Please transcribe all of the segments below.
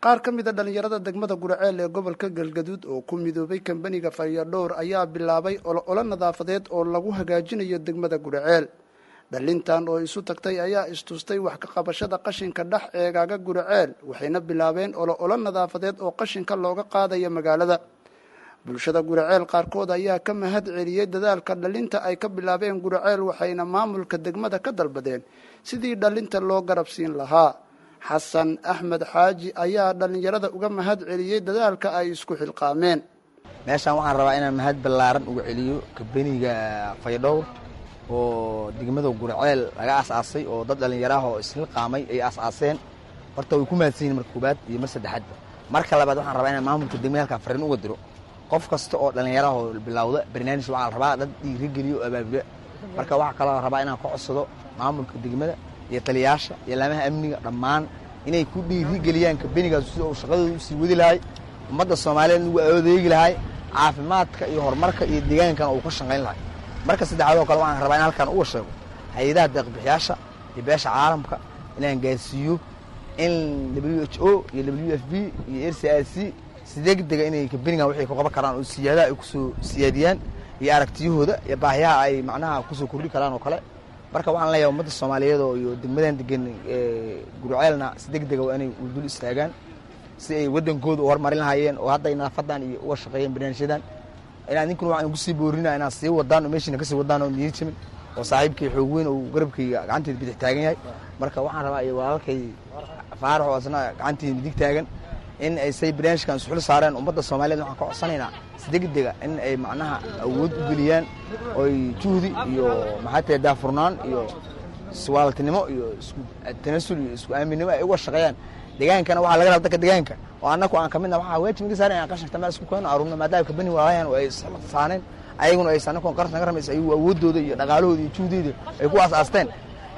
Qaar ka mid a dhallinyarada degmada Guraceel ee gobolka Galgaduud oo ku midoobay kambaniga Fayadhowr ayaa bilaabay olole nadaafadeed oo lagu hagaajinayo degmada Guraceel. Dhalintan oo isu tagtay ayaa istustay wax ka qabashada qashinka dhex eegaaga Guraceel, waxayna bilaabeen olole nadaafadeed oo qashinka looga qaadayo magaalada. Bulshada Guraceel qaarkood ayaa ka mahad celiyey dadaalka dhalinta ay ka bilaabeen Guraceel, waxayna maamulka degmada ka dalbadeen sidii dhalinta loo garab siin lahaa. Xasan Axmed Xaaji ayaa dhallinyarada uga mahad celiyey dadaalka ay isku xilqaameen. Meeshaan waxaan rabaa inaan mahad ballaaran uga celiyo kambaniga Fayadhowr oo degmada Guraceel laga aas-aasay, oo dad dhallinyaraah oo isxilqaamay ay aas-aaseen. Horta way ku mahadsan yihin marka koobaad iyo mar saddexaadba. Marka labaad, waxaan rabaa inaan maamulka degmada halkaa farriin uga diro. Qof kasta oo dhallinyaraah oo bilowda barnaamij, waxaa la rabaa dad dhiirigeliyo oo abaabula. Marka waxaa kaloo la rabaa inaan ka codsado maamulka degmada iyo taliyayaasha iyo laamaha amniga dhammaan inay ku dhiirigeliyaan kambanigaas sida uu shaqadooda usii wadi lahay, ummadda Soomaaliyeed ugu adeegi lahay, caafimaadka iyo horumarka iyo deegaankana uu ka shaqayn lahay. Marka saddexaad oo kale, waxaan rabaa in halkan uga sheego hay-adaha deeqbixiyaasha iyo beesha caalamka inaan gaarsiiyo in WHO iyo WFP iyo RCRC si degdega inay kambanigan waxay ku qaban karaan oo siyaadaha ay kusoo siyaadiyaan iyo aragtiyahooda iyo baahiyaha ay macnaha kusoo kordhi karaan oo kale. Marka waxaan leeyahay ummadda Soomaaliyeed oo iyo degmadan degan Gurceelna si degdega waa inay u dul istaagaan si ay waddankooda u horumarin lahaayeen oo hadda ay nadaafadan iyo uga shaqeeyeen barnaamijyadan. Inaan ninkuna waxaan kusii boorina inaad sii wadaan oo meeshiina kasii wadaan oo niyad jabin, oo saaxiibkay xoog weyn oo garabkayga gacanteeda bidix taagan yahay. Marka waxaan rabaa iyo walaalkay Faarax oo asna gacanteeda midig taagan in ay say barnaamijkan isxul saareen. Ummadda Soomaaliyeed waxaan ka codsanaynaa si degdega in ay macnaha awood u geliyaan oy juhdi iyo maxaa tahay daafurnaan iyo iswaaltinimo iyo isku tanasul iyo isku aaminimo ay uga shaqeeyaan deegaankana. Waxaa laga rabaa dadka deegaanka oo annaku aan kamidna, waxaa waajib naga saaran inaan qashinka meel isku keeno, aruurno, maadaama kabani walaalayan oo ay saaneen ayaguna ay anaku qarash naga ramaysa, ayagu awooddooda iyo dhaqaalahooda iyo juhdooda ay ku aas-aasteen.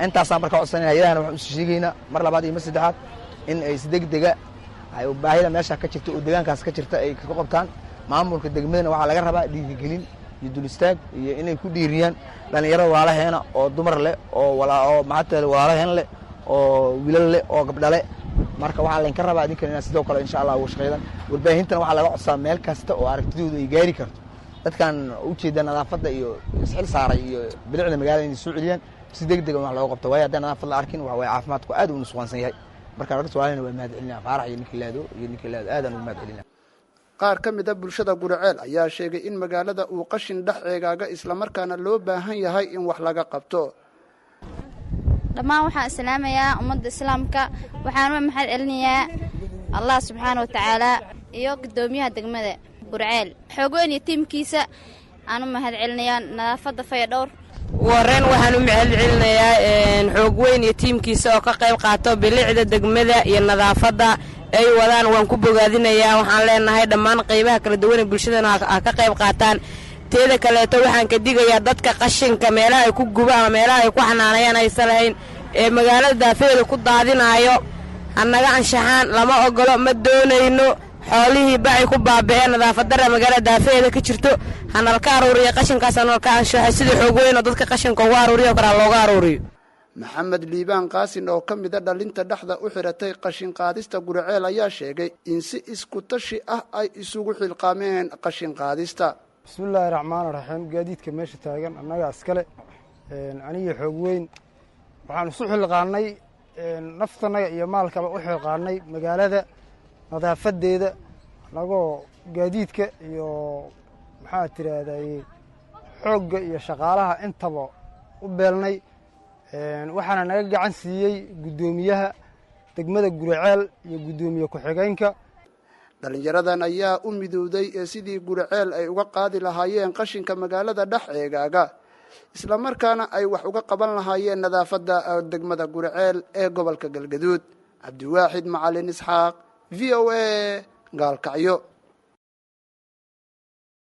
Intaasaan marka codsanayna. Hayadahana waxaan usi sheegaynaa mar labaad iyo mar saddexaad in ay si degdega ay baahida meesha ka jirta oo deegaankaas ka jirta ay ka qabtaan. Maamulka degmadana waxaa laga rabaa dhiirigelin iyo dul istaag iyo inay ku dhiiriyaan dhallinyarada walaalaheena oo dumar leh oo maxaa walaalaheen leh oo wiilal leh oo gabdhale. Marka waxaa laynka rabaa idinkan inaad sidoo kale insha Allah uga shaqeydaan. Warbaahintana waxaa laga codsaa meel kasta oo aragtidooda ay gaari karto dadkan ujeeda nadaafadda iyo isxil saaray iyo bilicda magaalada inay soo celiyaan si degdega wax looga qabto, waayo haddaan nadaafad la arkin waxa waye caafimaadku aad u nusqaansan yahay. Marka ragta walaalina waa mahad celinaa, Faarax iyo ninkii laado iyo ninkii laado, aadaan ugu mahad celinaa. Qaar ka mid a bulshada Guraceel ayaa sheegay in magaalada uu qashin dhex eegaaga, islamarkaana loo baahan yahay in wax laga qabto. Dhammaan waxaan islaamayaa ummadda islaamka. Waxaan u mahad celinayaa Allah subxaana wa tacaala iyo guddoomiyaha degmada Gurceel Xoogweyn iyo tiimkiisa aan u mahad celinayaa nadaafadda Fayadhowr. Ugu horreyn waxaan u mahad celinayaa Xoogweyn iyo tiimkiisa oo ka qayb qaato bilicda degmada iyo nadaafadda ay wadaan. Waan ku bogaadinayaa. Waxaan leenahay dhammaan qaybaha kala duwan ee bulshadana ha ka qayb qaataan. Teeda kaleeto, waxaan ka digayaa dadka qashinka meelaha ay ku guba ama meelaha ay ku xanaanayaan aysan lahayn ee magaalada daafeeda ku daadinaayo. Hanaga anshaxaan, lama ogolo, ma doonayno. Xoolihii bacay ku baaba'een, nadaafaddarra magaalada daafeeda ka jirto. Hanalka aruuriyo qashinkaas, hanalka anshaxo sida xoog weyn oo dadka qashinka ugu aruuriyo kalaa looga aruuriyo. Maxamed Liibaan Qaasin oo ka mid a dhalinta dhexda u xiratay qashin qaadista Guraceel ayaa sheegay in si isku tashi ah ay isugu xilqaameen qashin qaadista. Bismillaahi raxmaan raxiim. Gaadiidka meesha taagan annagaa iskale, aniga xoog weyn waxaan isu xilqaanay, naftanaga iyo maalkaba u xilqaanay magaalada nadaafadeeda, anagoo gaadiidka iyo maxaa tiraahdaye xoogga iyo shaqaalaha intaba u beelnay. Waxaana naga gacan siiyey guddoomiyaha degmada Guraceel iyo guddoomiye ku-xigeenka. Dhallinyaradan ayaa u midowday ee sidii Guraceel ay uga qaadi lahaayeen qashinka magaalada dhex eegaaga, islamarkaana ay wax uga qaban lahaayeen nadaafadda degmada Guraceel ee gobolka Galgaduud. Cabdiwaaxid Macalin Isxaaq, VOA, Gaalkacyo.